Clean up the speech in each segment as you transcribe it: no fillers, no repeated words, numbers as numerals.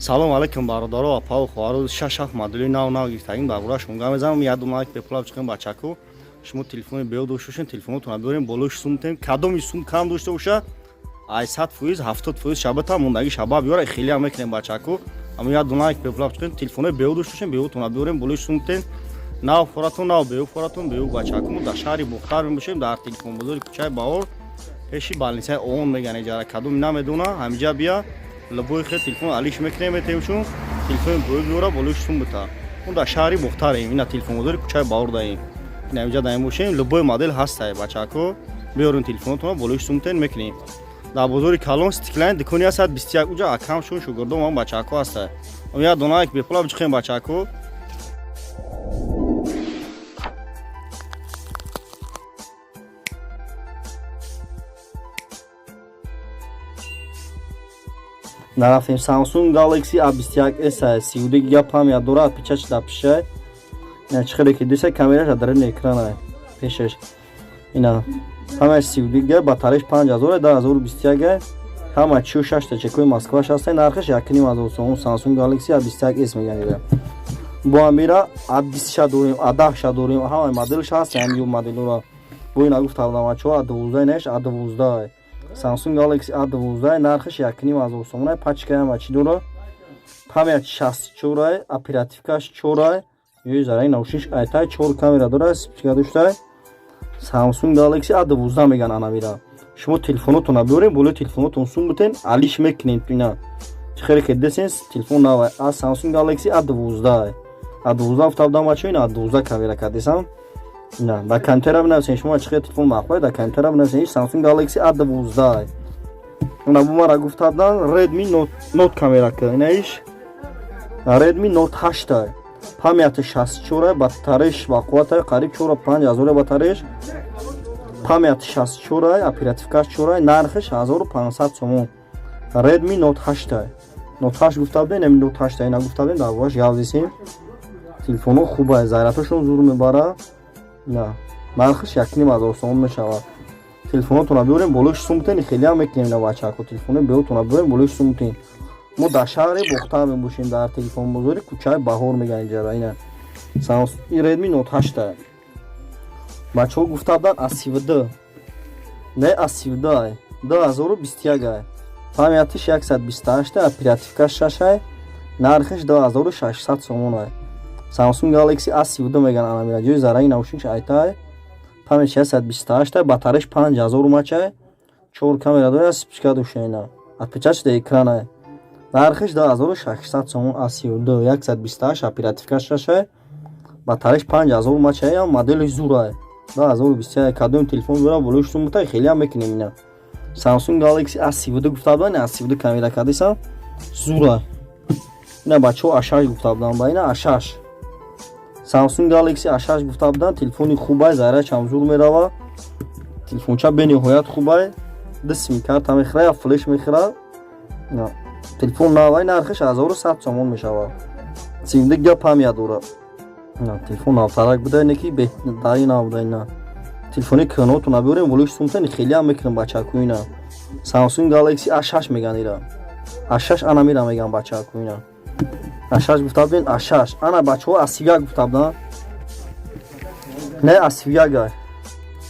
Салом алейкум, бародаро ва паву хоҳаро. Шаш ҳафт модели нав нав гирифтагим, дар бораашон гап мезанам. Як дона бепулаб чиқем, бачаку. Шумо телефони бео дошта бошед, телефонотонро биёрем, болои сум тем. Кадоми сум кам дошта боша, ай 100%, 70% шабата мондаги шаба биёра, хелиам мекунем, бачаку. Ама як дона бепулаб чиқем, телефонои бео дошта бошем, беотонро биёрем, болои сум тем. Нав форатон, нав бео форатон, бео, бачаку. Мо дар шаҳри Бохтар мебошем, дар телефонбозори кӯчаи Баҳор, пеши больницаи ООН меган иҷара. Кадоми намедона, ҳамиҷа бия, любой хел телефон алиш мекунем, метемшун. Телефони бои биёра, болои сум бита. Мо дар шаҳри Бохтарем, ина телефонбозори кӯчаи Баҳор даем, ина ҳамиҷа даем бошем. Любой модел ҳастай, бачако, биёрем телефонотонро, болои сумтен мекунем. Дар бозори калон Стеклянный дукони ҳастад 21, уҷа акамшон шогирдом ам бачако ҳастай. Як дона бепула бичихем, бачако. Нарафтем. Samsung Galaxy A21s, 32 гига память дора, печать дар пишай. Ина чӣ хеле ки диса, камераш дар ин экрана пешаш. Ина ҳама 32 гига, батареяш 5000, 2021. Ҳама 46 та чекои Москваш ҳаста, нархаш 1500 сомон. Samsung Galaxy A21s меган ира. Бо амира A20 дорем, A10 дорем, ҳама моделш ҳаст, ҳамин моделора. Бо ина гуфтам, бачаҳо, A12 неш, A12. Samsung Galaxy A12, нархаш 1500 сомон, пачка ҳама чӣ дора? Память 64, оперативкаш 4, ё зараи наушниш айтай, 4 камера дора, вспышка доштай. Samsung Galaxy A12 меган анамира. Шумо телефонотонро биёрем, болои телефонотон сум бутен, алиш мекунем ина. Чӣ хеле ки десен, телефон нав а Samsung Galaxy A12. A12 гуфта будам, бачаҳо, ина A12 камера кардесам. На, дар комментария бинависен, шумо чӣ хел телефон махвай, дар комментария бинависен. Samsung Galaxy A12. Ина бу мара гуфта будан Redmi Note камера ка. Ина иш Redmi Note 8. Памяти 64, батареяш ба қуввата, қариб 4-5 ҳазор батареяш. Памяти 64, оперативкаш 4, нархаш 1500 сомон. Redmi Note 8. Note 8 гуфта будем, ин Note 8 ина гуфта будем, дар борааш гап зесем. Телефонҳо хуб, зарядҳошон зур мебара. На, нархаш 1500 сомон мешавад. Телефонотонро биёрем, болои сум бутен, хеле ҳам мекунем, на, бачако. Телефони беотонро биёрем, болои сум бутен. Мо дар шаҳри Бохтар мебошем, дар телефонбозори кӯчаи Баҳор меган иҷара. Ина Redmi Note 8. Бачаҳо гуфта буданд A32. Не, A32 2021. Памятиш 128, оперативкаш 6, нархаш 2600 сомон. Samsung Galaxy A32 меган анамира. Ҷои зараи наушникш айтай. Память 128, батареяш 5000 мАч, 4 камера дорад, вспышка дошта ина. Отпечаток экрана. Нархаш 2600 сомон A32, 128, оперативкаш 6, батареяш 5000 мАч, модели зура. 2021, кадом телефон биёра, болои сум бутай, хеле ҳам мекунем ина. Samsung Galaxy A32 гуфта буданд, A32 камера кардесам, зура. Ина бачаҳо A6 гуфта буданд, ба ина A6. Samsung Galaxy A6 гуфта буданд, телефони хубай, зарядаш ҳам зур мерава. Телефонча бениҳоят хубай. Ду сим карта мехӯра, я флеш мехӯра. Телефон навай, нархаш 1100 сомон мешавад. 32 гига память дора. Телефон навтарак буда, не ки беҳтарин набуда ина. Телефони кӯҳнотона биёрем, болои сумтани, хеле ҳам мекунем, бачаку ина. Samsung Galaxy A6 меган ира. A6 ана мира меган, бачаку ина. A6 гуфта будем, A6. Ана бачаҳо A31 гуфта буданд. Не, A31.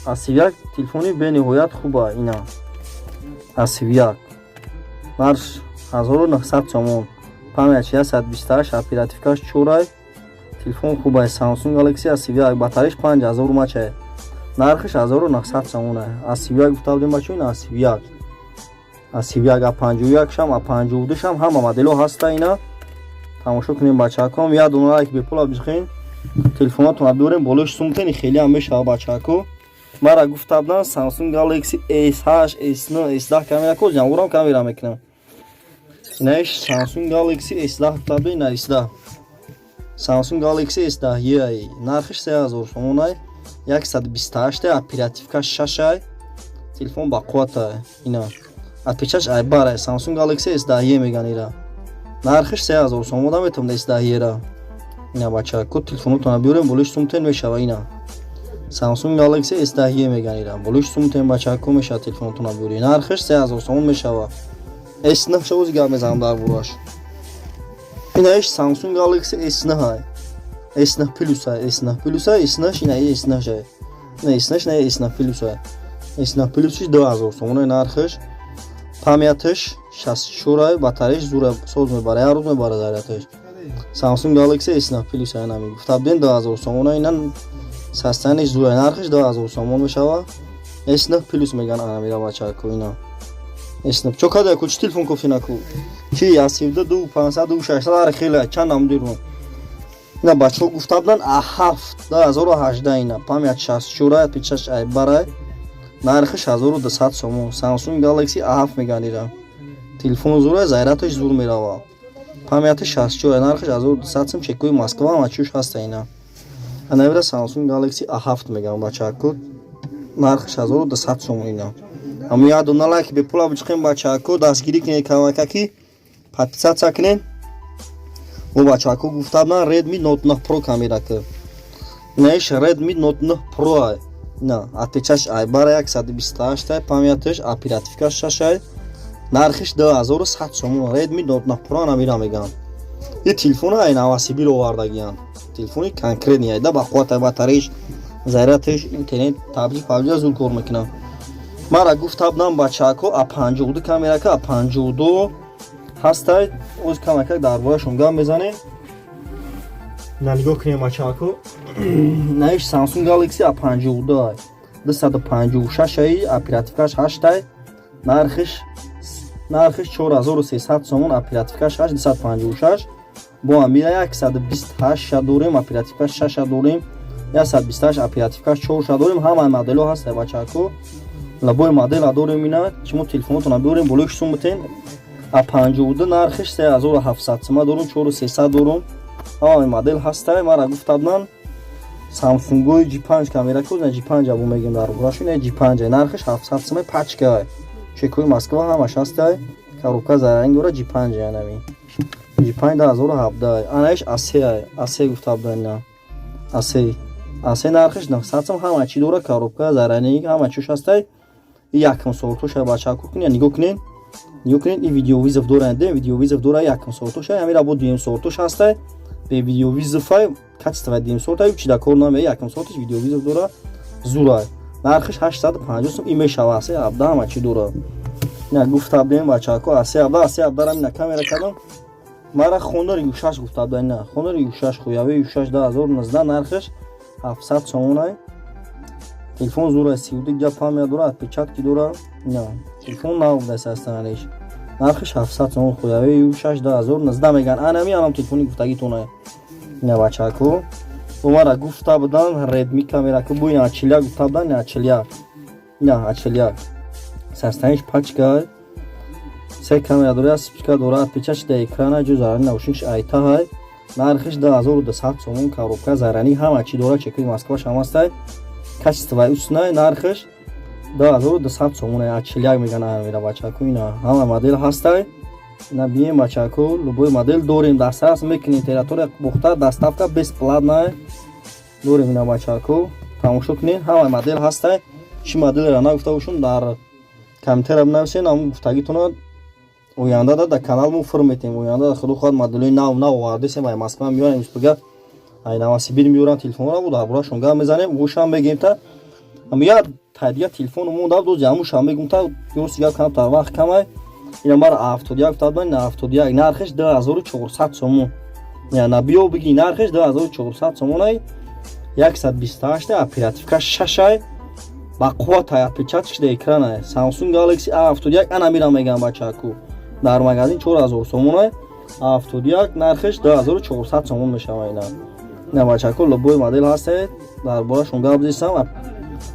A31 телефони бениҳоят хуба ина. A31. Нарх 1900 сомон. Память 128, оперативкаш 4. Телефон хуба, Samsung Galaxy A31, батареяш 5000 мАч. Нархаш 1900 сомон. A31 гуфта будем, бачаҳо, ина A31. A31, A51 шам, A52 шам, ҳама моделҳо ҳаста ина. Тамошо кунем, бачаҳаком, як дона лайк бепула бихен, телефонатонро биёрем, болои сумтени, хеле ҳам мешавад, бачаҳако. Мара гуфта буданд Samsung Galaxy S8, S9, S10 камера ко, ҷамъурам камера мекунам. Инаиш Samsung Galaxy S10 гуфта будем, ина S10. Samsung Galaxy S10 е, нархаш 3000 сомон, 128, оперативка 6, телефон ба қуввата ина. Отпечаток айбара, Samsung Galaxy S10 е меган ира. Нархаш 3000 сомон метавонад S10 ера. Ина, бачако, телефонотонро биёрем, болои сумтен мешава ина. Samsung Galaxy S10 е меган ира. Болои сумтен, бачако, мешава, телефонотонро биёред. Нархаш 3000 сомон мешава. S9 шавози гап мезанам дар борааш. Инаиш Samsung Galaxy S9 ай, S9 Plus ай, S9 Plus ай, S9 ина S9 ай, ина S9, ина S9 Plus ай. S9 Plus 2000 сомон нархаш, памяташ 64 ай, батареяш зура, соз мебара, як рӯз мебара зарядаш. Samsung Galaxy S9 Plus ай, нами гуфта будем, 2000 сомон. Ина состояниш зура, нархаш 2000 сомон мешава. S9 Plus меган анамира, бачако. Ина S9 чо када ку, чи телефон кофти наку, чи аз 17 ду 500 ду 600 ҳар хеле чанд намудиру. Ина бачаҳо гуфта буданд А7 2018, ина память 64 ай, печаш ай барай, нархиш 1200 сомон. Samsung Galaxy A7 меган ира. Телефон зура, зарядаш зур мерава, памяти 64, нархиш 1200 сом, чекои Москва ҳама чӯш ҳаста. Ина анавира Samsung Galaxy A7 меган, бачако, нархиш 1200 сомон. Ина ҳамун як дона лайк бепула бичиқем, бачако, дастгирӣ кунед, камакаки подписаться кунед. Бо бачако гуфта буданд Redmi Note 9 Pro камерака. Инаиш Redmi Note 9 Pro ай. На отпечатш ай бара, 128 ай памяташ, оперативкаш 6 ай, нархиш 2100 сомон. Redmi Note 9 Pro намира меган. И телефон ай Новосибир овардагиян, телефони конкретный айда, ба қувват, батареяш, зарядаш, интернет, таблик пабҷа зур кор мекунам. Мара гуфта будам, бачако, А52 камерака, А52 ҳастай, оз камака дар бораашон гап мезанем. На нигоҳ кунем, бачако, наиш Samsung Galaxy A52 ай, 256 ай, оперативкаш 8 ай, нархиш 4300 сомон, оперативкаш 8, 256. Бо амира 128 дорем, оперативкаш 6 дорем, 128, оперативкаш 4 дорем. Ҳамаи моделҳо ҳастай, бачако, любой модела дорем. Ина шумо телефонотона биёрем, болои сум битен. А52 нархиш 3700 сима дорум, 4300 дорум, ҳамаи модел ҳастай. Мара гуфта буданд Samsung-ои G5 камера ку, G5 або мегем дар борашу. Ина G5 нархиш 700 сима, пачка, чекои Москва ҳамаш ҳастай, коробка заранг дора. G5 янами G5 2017. Анаиш A3, A3 гуфта буданд. Ина A3, A3 нархиш 900 сом, ҳама чӣ дора, коробка, заранг, ҳама чиш ҳастай. Якм сортоша, бачако, кунед, нигоҳ кунед, нигоҳ кунед. Ин видеовызов дора, де видеовызов дора, якм сортоша. Ҳамира бо дуюм сортош ҳастай, бе видеовызовай, качество дуюм сорта чи да кор намея, якм сорташ видеовызов дора, зурай, нархиш 850 сом. Ин мешава A3 17, ҳама чӣ дора. Ина гуфта будем, бачако, A3 17, A3 17 ина камера кардам. Мара Honor U6 гуфта будам, ина Honor U6, Huawei U6 2019, нархиш 700 сомонай. Телефон зура, 32 гига память дора, отпечатки дора. Ина телефон нав будааст астаналиш, нархиш 700 сомон. Huawei U6 2019 меган анами, анам телефони гуфтагитона. Ина бачако, мара гуфта будан Redmi камера ку, бо ина А41 гуфта будан. Ина А41, ина А41, состояниш пачка, се камера дора, спичка дора, отпечатки да экрана, ҷо зарани наушникш айтаҳай, нархиш 2200 сомон, коробка, зарани, ҳама чӣ дора, чекои Москваш ҳам ҳастай, качествои уснай, нархиш 2200 сомон. А41 меган амира, бачако. Ина ҳама модел ҳастай. Ина бием, бачако, любой модел дорем, дастрас мекунем, территория Бохтар доставка бесплатная дорем. Ина, бачако, тамошо кунед, ҳама модел ҳастай. Чӣ моделро нагуфта бошум, дар комментария бинависед, ҳамн гуфтагитона оянда да канал мо фур метем. Оянда, худо хоҳад, моделҳои нав нав овардесем, ай Москва меёрем, испуга ай Новосибир меёрам телефонро, бо дар борашон гап мезанем, гӯшам мегем та ам я тайдига телефону монда дози ҳамушам мегум та ёрси гап камтар, вақт камай. Ина мара А71 гуфта буданд. Ина А71, нархиш 2400 сомон. На биё биги, нархиш 2400 сомонай, 128, оперативка шашай, ба қувватай, отпечатки да экранай. Samsung Galaxy A71 ана мира мегам, бачаку, дар магазин 4000 сомонай. А71 нархиш 2400 сомон мешава. Ина, бачаку, любой модел ҳасте, дар борашон гап зисам.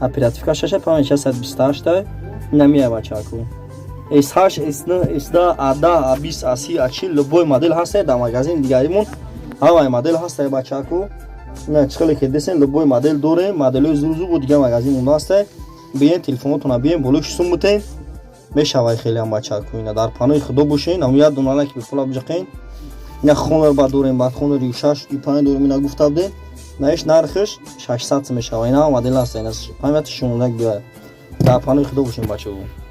Оперативка шаша, память 628. Ина мия, бачаку, S8, S9, S10, A10, A20, A30, A40, любой модел ҳасте дар магазин дигаримон, ҳамаи модел ҳасте, бачаку. Ина чӣ хеле ки десен, любой модел дорем, моделҳои зур-зур бо дигар магазин монда ҳасте. Биен, телефонотона биен, болои сум бутен, мешавай хелеам, бачаку. Ина дар паноҳи худо бошен. Ҳамун як дона лайк бепула биҷақен. Ина Honor ба дорем, баъд Honor U6, U5 дорем. Ина гуфта будем, наиш нархиш 600 мешава. Ина модел ҳаста, ина памяти 16 гига. Дар паноҳи худо бошем, бачаҳо.